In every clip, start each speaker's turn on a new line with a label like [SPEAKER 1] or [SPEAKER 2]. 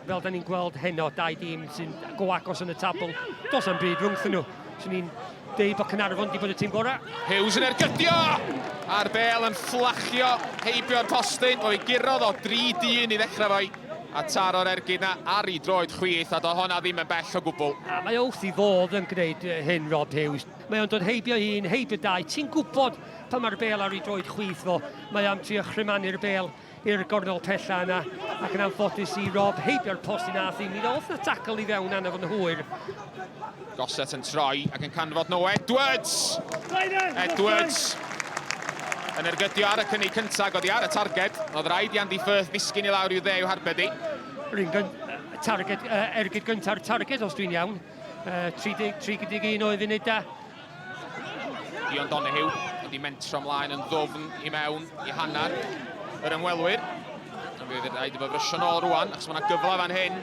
[SPEAKER 1] Fel da ni'n gweld heno, dau dîm sy'n go agos yn y tabl. Does am byd rhwngthyn nhw. Swn i'n deud bod Caernarfon wedi bod y tîm gorau.
[SPEAKER 2] Hughes yn ergydio! A'r bel yn fflachio heibio'r postyn. O'i gurodd o dri dyn i ddechrau fo'i. A taro'r ergyd na ar ei droed chwith, a do honna ddim yn bell o gwbl.
[SPEAKER 1] A mae o wrth ei fodd yn gwneud hyn, Rob Hughes. Mae o'n dod heibio un, heibio dau. Ti'n gwybod pan mae'r bel ar ei droed chwith fo, mae am trio chrymanu'r bel i'r gornel pella yna, ac yn anffodus i Rob heibio'r post i nath i mi ddoth na tacl i fewn arno fo'n hwyr.
[SPEAKER 2] Gossett yn troi ac yn canfod Noah Edwards! Edwards yn ergydio ar y cynnig cyntaf, oddi ar y targed. Oedd rhaid i Andy Firth ddisgyn i lawr i'w dde i'w harbed i.
[SPEAKER 1] Yr un targed, ergyd gynta'r targed, os dwi'n iawn. 30, 31 o funudau.
[SPEAKER 2] Dion Donoghue wedi mentro ymlaen yn ddwfn i mewn i hanner yr ymwelwyr. Ond fydd rhaid iddo frysio nôl rwan, achos mae yna gyfle fan hyn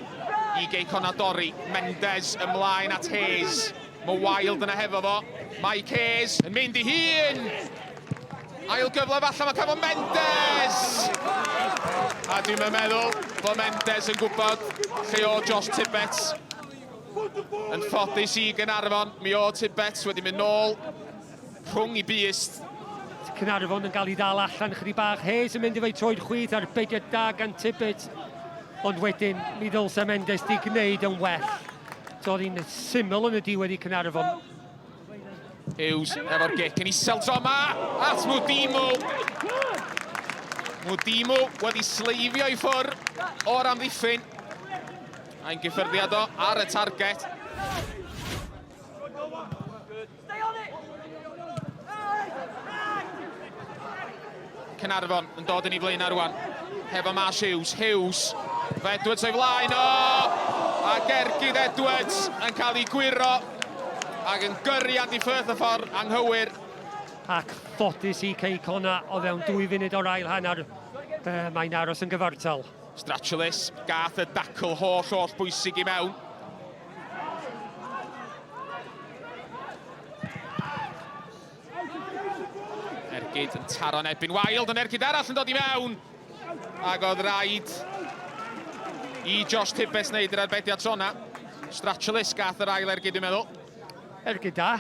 [SPEAKER 2] i Gei Connah dorri. Mendes ymlaen at Hayes. Mae Wild yna hefo fo. Mike Hayes yn mynd i hun! Ail gyfle falle mae cael Mendes! A dwi'n meddwl bod Mendes yn gwybod lle o Josh Tibbets. Yn ffodus i Gaernarfon, mi o Tibbets wedi mynd nôl rhwng i byst.
[SPEAKER 1] Caernarfon yn cael ei ddal allan chydig bach. Hayes yn mynd efo'i troed chwith ar beidiad da gan Tibbets. Ond wedyn, mi ddylse Mendes di gwneud yn well. So oedd hi'n syml yn y diwedd i Caernarfon.
[SPEAKER 2] Hughes efo'r gic yn isel tro yma at Mudimu. Mudimu wedi sleifio i ffwr o'r amddiffyn. Mae'n gyffyrddiad o ar y target. Caernarfon yn dod yn ei flaen ar rwan. Hefo Marsh Hughes. Hughes. Fe Edwards o'i flaen o! A gergydd Edwards yn cael ei gwyro ac yn gyrru Andy Firth y ffordd anghywir.
[SPEAKER 1] Ac ffodus i Cei Connah o fewn dwy funud o'r ail hanner. Mae'n aros yn gyfartal.
[SPEAKER 2] Stratulis, gath y dacl holl holl bwysig i mewn. Ergyd yn taro'n erbyn Wild, ond ergyd arall yn dod i mewn. Ac oedd rhaid i Josh Tibbets wneud yr arbediad tro na. Stratulis gath yr ail ergyd, dwi'n meddwl.
[SPEAKER 1] Ergyd da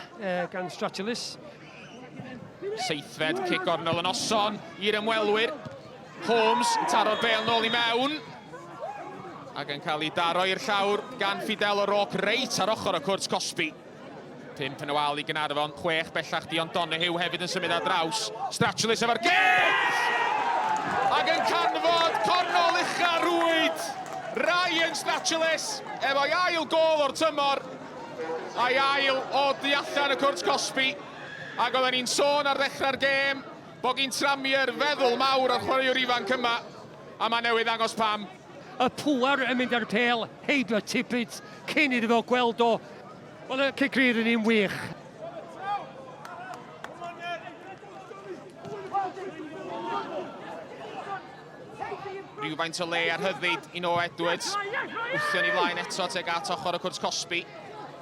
[SPEAKER 1] gan Stratulis.
[SPEAKER 2] Seithfed cic gornel yn oson i'r ymwelwyr. Holmes yn taro'r bêl nôl i mewn. Ac yn cael ei daro i'r llawr gan Fidel O'Rourke reit ar ochr y cwrt cosbi. Pump yn y wal i Gaernarfon, chwech bellach Dion Donoghue hefyd yn symud ar draws. Stratulis efo'r gic! Ac yn canfod cornol ucha rwyd! Ryan Stratulis efo'i ail gôl o'r tymor a'i ail o du allan y cwrt cosbi. Ac oedden ni'n sôn ar ddechrau'r gêm Bod gin Tramier feddwl mawr o'r chwaraewr ifanc yma, a mae newydd ddangos pam.
[SPEAKER 1] Y pŵer yn mynd â'r pêl heibio Tippett cyn iddo fo gweld o. Wel, y cic rydd yn un wych.
[SPEAKER 2] Rhywfaint o le ar rhyddid i Noah Edwards. Wthio ni flaen eto tuag at ochr y cwrt cosbi.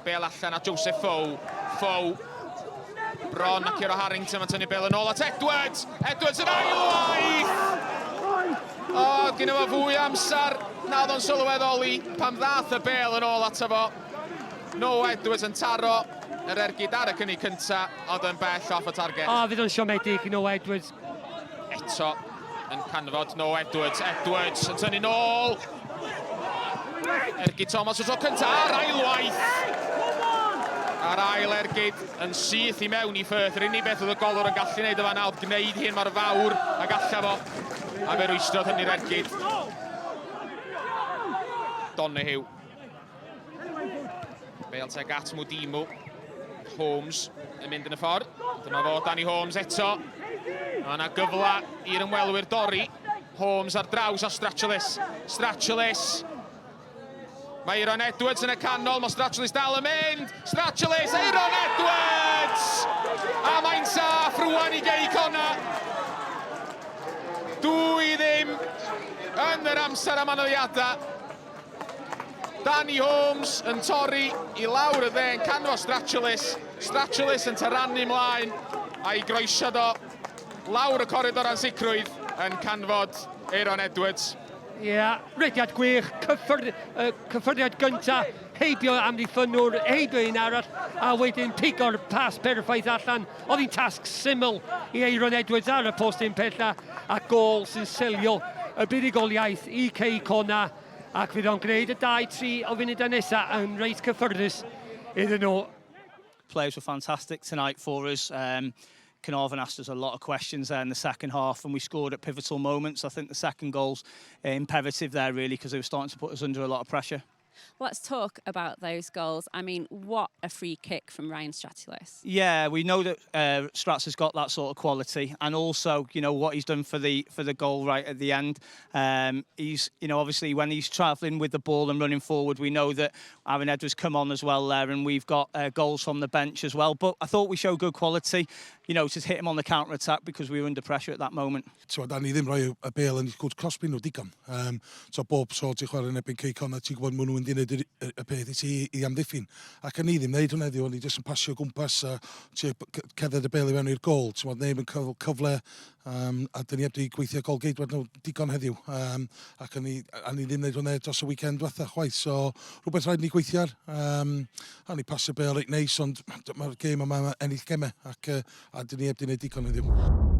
[SPEAKER 2] Bel allan at Joseph Fow. Fow. Bron ac Euro Harrington, mae'n tynnu bel yn ôl at Edwards. Edwards yn ailwaith! O, gyda fo fwy amser na oedd o'n sylweddoli pan ddath y bel yn ôl ato fo. Noah Edwards yn taro yr ergyd ar y cynnig cynta, ond yn bell off y target.
[SPEAKER 1] O, fydd o'n siomedig Noah Edwards.
[SPEAKER 2] Eto yn canfod Noah Edwards. Edwards yn tynnu nôl. Ergyd Thomas o tro cyntaf a'r ailwaith. A'r ail ergyd yn syth i mewn i Firth. Yr unig beth oedd y golwr yn gallu gwneud o fanna oedd gwneud hyn mor fawr ag alla fo. A fe rwystrodd hynny'r ergyd. Donoghue. Bale teg at Mudimu. Holmes yn mynd yn y ffordd. Dyma fo, Danny Holmes eto. Mae yna gyfle i'r ymwelwyr dorri. Holmes ar draws a Stratulis. Stratulis. Mae Aaron Edwards yn y canol, mae Stratulis dal yn mynd. Stratulis, Aaron Edwards! A mae'n saff rwan i Gei Connah. Dwy ddim yn yr amser am anoliadau. Danny Holmes yn torri i lawr y dde yn canfod Stratulis. Stratulis yn taranu mlaen a'i groesiad o lawr y coridor ansicrwydd yn canfod Aaron Edwards.
[SPEAKER 1] Ie, yeah, rediad gwych, cyffwrdd, cyffyrddiad gynta, heibio amddiffynnwr, heibio un arall, a wedyn pigo'r pas perffaith allan. Oedd hi'n tasg syml i Aeron Edwards ar y postyn pella, a gôl sy'n selio y buddugoliaeth i Cei Connah, ac fydd o'n gwneud y 2-3 o funudau nesaf yn reit cyffyrddus iddyn nhw.
[SPEAKER 3] Players were fantastic tonight for us. Caernarfon asked us a lot of questions there in the second half, and we scored at pivotal moments. I think the second goal's imperative there, really, because they were starting to put us under a lot of pressure.
[SPEAKER 4] Let's talk about those goals. I mean, what a free kick from Ryan Stratulis.
[SPEAKER 3] Yeah, we know that Strats has got that sort of quality, and also, what he's done for the goal right at the end. He's, obviously when he's travelling with the ball and running forward, we know that Aaron Edwards come on as well there, and we've got goals from the bench as well. But I thought we showed good quality to hit him on the counter attack because we were under pressure at that moment.
[SPEAKER 5] So, da ni ddim rhoi y bêl yn cwrt cosbi nhw digon. So bob tro ti'n chwarae yn erbyn Cei Connah, ti'n gwybod maen nhw'n mynd i wneud y peth i ti i amddiffyn. Ac yn ni ddim wneud hwnna heddiw, o'n ni jyst yn pasio gwmpas a cerdded y bêl i mewn i'r gôl. Ti'n gwybod, neb yn cael cyfle a dyn ni heb di gweithio gôl geidwad nhw digon heddiw. Ac o'n ni, a ni ddim wneud hwnna dros y weekend diwetha chwaith. So rhywbeth rhaid ni gweithio ar. A ni pasio bêl reit neis, ond mae'r gêm yma ennill gemau ac a dyn ni heb di wneud digon heddiw.